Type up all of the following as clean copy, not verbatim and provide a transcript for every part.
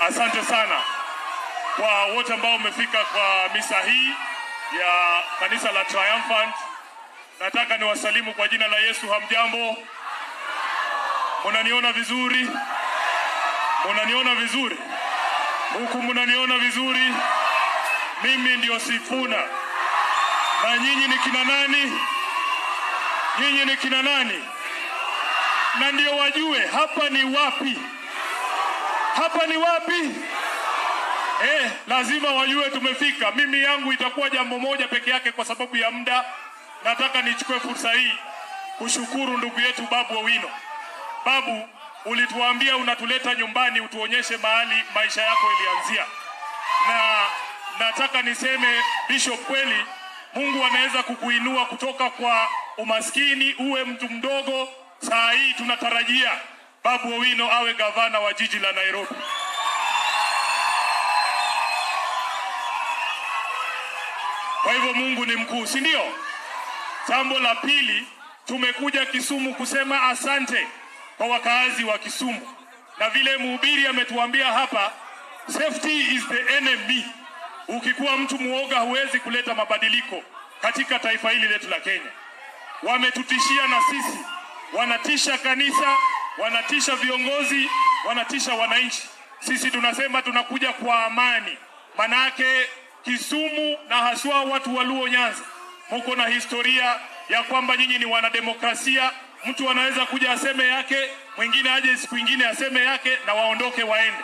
Asante sana kwa wote ambao wamefika kwa misa hii ya kanisa la Triumphant. Nataka niwasalimu kwa jina la Yesu. Hamjambo? Munaniona vizuri? Munaniona vizuri? Huku munaniona vizuri? Mimi ndio Sifuna. Na nyinyi ni kina nani? Nyinyi ni kina nani? Na ndio wajue hapa ni wapi. Hapa ni wapi? Lazima wajue tumefika. Mimi yangu itakuwa jambo moja peke yake kwa sababu ya muda. Nataka nichukue fursa hii kushukuru ndugu yetu Babu Owino. Babu, ulituambia unatuleta nyumbani utuonyeshe mahali maisha yako ilianzia, na nataka niseme Bishop, kweli Mungu anaweza kukuinua kutoka kwa umaskini uwe mtu mdogo. Saa hii tunatarajia Babu Owino awe gavana wa jiji la Nairobi. Kwa hivyo Mungu ni mkuu, si ndio? Jambo la pili, tumekuja Kisumu kusema asante kwa wakaazi wa Kisumu, na vile mhubiri ametuambia hapa, safety is the enemy. Ukikuwa mtu muoga huwezi kuleta mabadiliko katika taifa hili letu la Kenya. Wametutishia na sisi, wanatisha kanisa, wanatisha viongozi, wanatisha wananchi. Sisi tunasema tunakuja kwa amani, manake Kisumu na haswa watu wa Luo Nyanza muko na historia ya kwamba nyinyi ni wanademokrasia. Mtu anaweza kuja aseme yake, mwingine aje siku ingine aseme yake, na waondoke waende.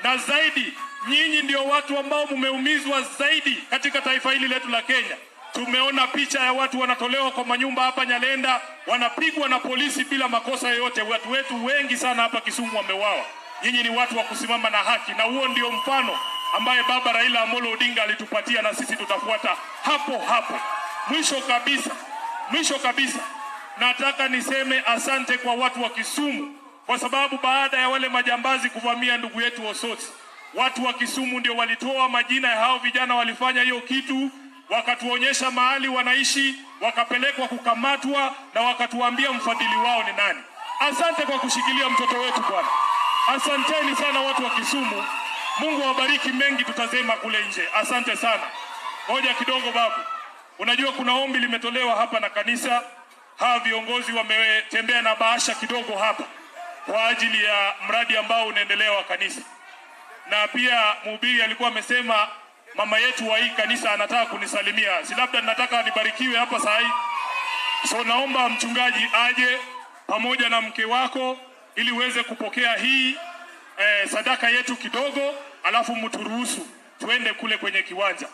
Na zaidi, nyinyi ndio watu ambao mumeumizwa zaidi katika taifa hili letu la Kenya. Tumeona picha ya watu wanatolewa kwa manyumba hapa Nyalenda, wanapigwa na polisi bila makosa yoyote. Watu wetu wengi sana hapa Kisumu wameuawa. Nyinyi ni watu wa kusimama na haki, na huo ndio mfano ambaye baba Raila Amolo Odinga alitupatia, na sisi tutafuata hapo hapo. Mwisho kabisa, mwisho kabisa, nataka niseme asante kwa watu wa Kisumu kwa sababu baada ya wale majambazi kuvamia ndugu yetu Osotsi, watu wa Kisumu ndio walitoa majina ya hao vijana walifanya hiyo kitu, wakatuonyesha mahali wanaishi, wakapelekwa kukamatwa na wakatuambia mfadhili wao ni nani. Asante kwa kushikilia mtoto wetu bwana. Asanteni sana watu wa Kisumu. Mungu awabariki. Mengi tutasema kule nje. Asante sana. Ngoja kidogo babu. Unajua kuna ombi limetolewa hapa na kanisa. Hawa viongozi wametembea na bahasha kidogo hapa kwa ajili ya mradi ambao unaendelea wa kanisa, na pia mhubiri alikuwa amesema mama yetu wa hii kanisa anataka kunisalimia, si labda nataka nibarikiwe hapa saa hii. So naomba mchungaji aje pamoja na mke wako ili uweze kupokea hii sadaka yetu kidogo, alafu mturuhusu tuende kule kwenye kiwanja.